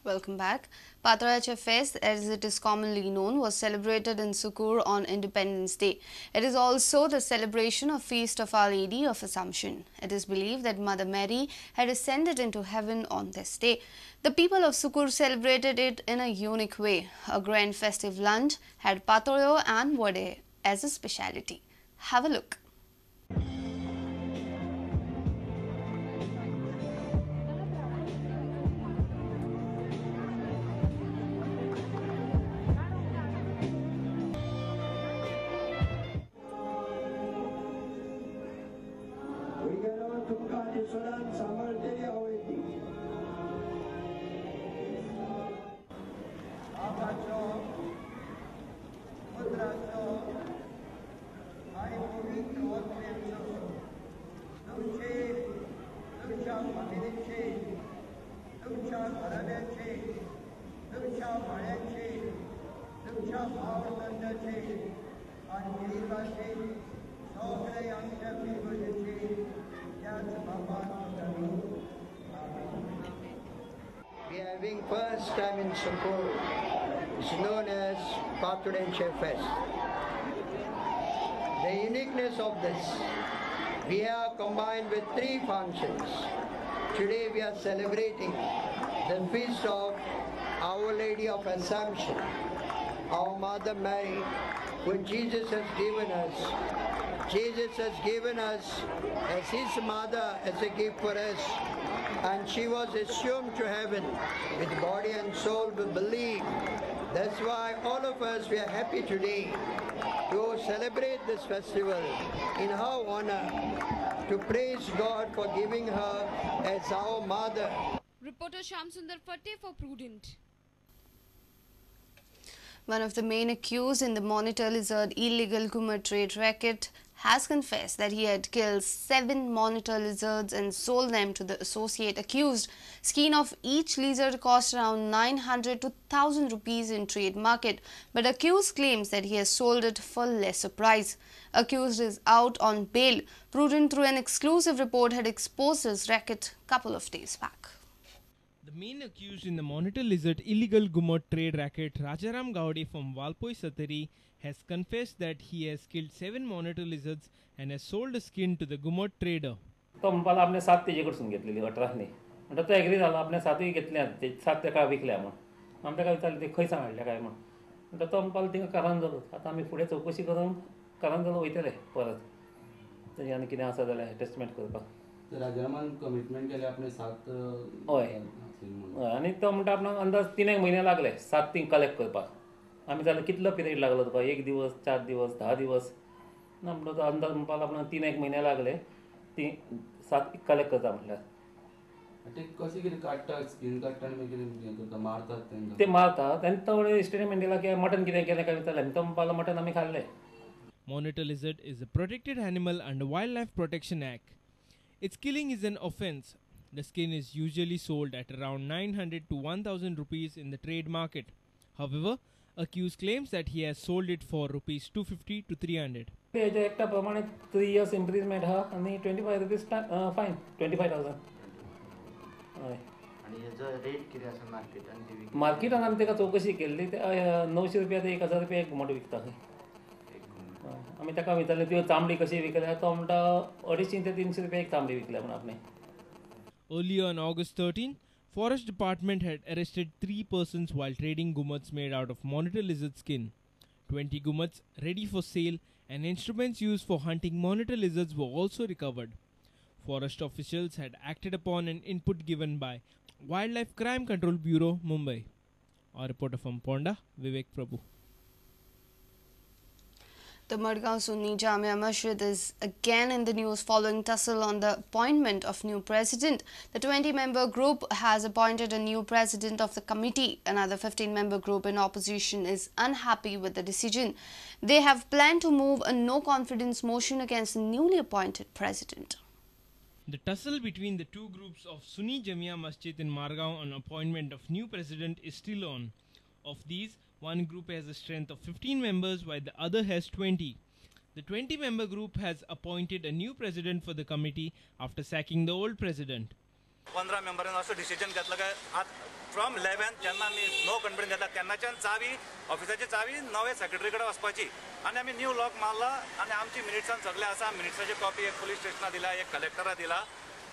Welcome back. Patroyache Fest, as it is commonly known, was celebrated in Sukur on Independence Day. It is also the celebration of Feast of Our Lady of Assumption. It is believed that Mother Mary had ascended into heaven on this day. The people of Sukur celebrated it in a unique way. A grand festive lunch had Patroyo and Vade as a speciality. Have a look. We are having first time in Sukur. It's known as Patroyache Fest. The uniqueness of this, we have combined with three functions. Today we are celebrating the feast of Our Lady of Assumption, our Mother Mary, which Jesus has given us. Jesus has given us as his mother, as a gift for us. And she was assumed to heaven with body and soul, we believe. That's why all of us, we are happy today to celebrate this festival in her honor, to praise God for giving her as our mother. Reporter Shyamsundar Fatte for Prudent. One of the main accused in the monitor lizard illegal Ghumar trade racket has confessed that he had killed 7 monitor lizards and sold them to the associate accused. Skin of each lizard cost around 900 to 1000 rupees in trade market, but accused claims that he has sold it for lesser price. Accused is out on bail. Prudent, through an exclusive report, had exposed his racket couple of days back. The main accused in the monitor lizard illegal Ghumar trade racket, Rajaram Gaude from Valpoi Satari, has confessed that he has killed 7 monitor lizards and has sold a skin to the Ghumar trader. तो म्हणपाक आपणे 7 तेजे कडसून घेतलेली 18 न्ही म्हणटा तो agree जालो आपणे 7 घेतल्या ते 7 ताका विकल्या म्हण आमी ताका विचारलें ते खंय सांग हाडल्या काय म्हण म्हणटा तो म्हणपाक थिंगा कारांजलो आतां आमी फुडें चवकशी करून कारांजलो वयतले परत तेजें आनी कितें आसा जाल्यार टेस्टमेंट करपाक. राजारामान कमिटमेंट केलें आपणे 7 हय आनी तो म्हणटा आपणाक अंदाज 3 म्हयने लागले 7 तीं कलेक्ट करपाक. आमी जाल्यार कितलो पिरियड लागलो तुका 1 दिवस 4 दिवस 10 दिवस ना म्हणटा तो अंदाज म्हणपाक आपणाक 3 म्हयने लागले ती 7 कलेक्ट करता म्हणल्यार. ते कशें कितें काडटा स्कीन काडटा आनी मागीर हें करता मारतात तेंकां ते मारतात आनी तो स्टेटमेंट दिला की मटन कितें केलें काय विचारलें तो म्हणपाक मटन आमी खाल्लें. Monitor lizard is a protected animal under Wildlife Protection Act. Its killing is an offence. The skin is usually sold at around 900 to 1000 rupees in the trade market. However, accused claims that he has sold it for rupees 250 to 300. हेच्या एकट्या प्रमाणे 3 years imprisonment आहा आनी 25 rupees fine 25,000. हय. आनी हेजो rate कितें आसा मार्केटान? मार्केटान आमी ताका चवकशी केल्ली ते 900 रुपया ते 1000 रुपया एक घुमट विकता खंय. आमी ताका विचारलें त्यो चामडी कशी विकल्या तो म्हणटा 250 ते 300 रुपया एक चामडी विकल्या म्हण आपणे. Earlier on August 13, Forest Department had arrested 3 persons while trading Ghumars made out of monitor lizard skin. 20 Ghumars ready for sale and instruments used for hunting monitor lizards were also recovered. Forest officials had acted upon an input given by Wildlife Crime Control Bureau, Mumbai. Our reporter from Ponda, Vivek Prabhu. The Madgaon Sunni Jamia Masjid is again in the news following tussle on the appointment of new president. The 20-member group has appointed a new president of the committee. Another 15-member group in opposition is unhappy with the decision. They have planned to move a no-confidence motion against the newly appointed president. The tussle between the two groups of Sunni Jamia Masjid in Margao on appointment of new president is still on. Of these, one group has a strength of 15 members while the other has 20. The 20-member group has appointed a new president for the committee after sacking the old president. 15 मेंबरांनी असो decision घेतला काय आत from 11 जेन्ना आमी no confidence घेतला तेन्नाच्यान चावी ऑफिसाची चावी नवे सेक्रेटरी कडेन वचपाची आनी आमी न्यू लॉक मारला आनी आमची मिनिट्सान सगळे आसा. मिनिट्साची कॉपी एक पुलीस स्टेशनाक दिला, एक कलेक्टराक दिला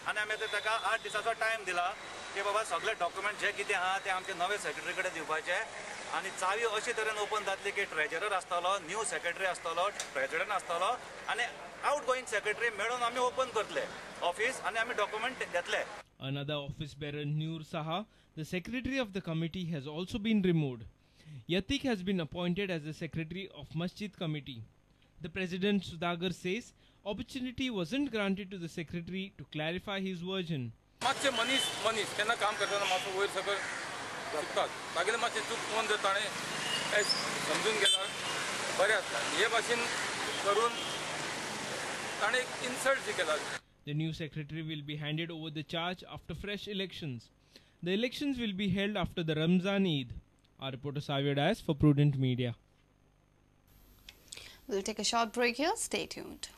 आनी आमी आतां ताका 8 दिसाचो टायम दिला की बाबा सगळे डॉक्युमेंट जे कितें आहा ते आमचे नवे सेक्रेटरी कडेन दिवपाचे आनी चावी अशे तरेन ओपन जातली की ट्रेजरर आसतलो, न्यू सेक्रेटरी आसतलो, प्रेजिडंट आसतलो आनी आउट गोईंग सेक्रेटरी मेळून आमी ओपन करतले ऑफिस आनी आमी डॉक्युमेंट घेतले. Another office bearer, Noor Saha, the secretary of the committee, has also been removed. Yatik has been appointed as the secretary of Masjid Committee. The president Sudhagar says opportunity wasn't granted to the secretary to clarify his version. मातशे मनीस मनीस केन्ना काम करतना मातसो वयर सकयल चुकतात, तागेले मातशें चूक पळोवन जर ताणें समजून घेतल्यार बरें आसता. हे भाशेन करून ताणें एक इन्सल्ट जी केला. The new secretary will be handed over the charge after fresh elections. The elections will be held after the Ramzan Eid. Our reporter Savio Dias for Prudent Media. We'll take a short break here. Stay tuned.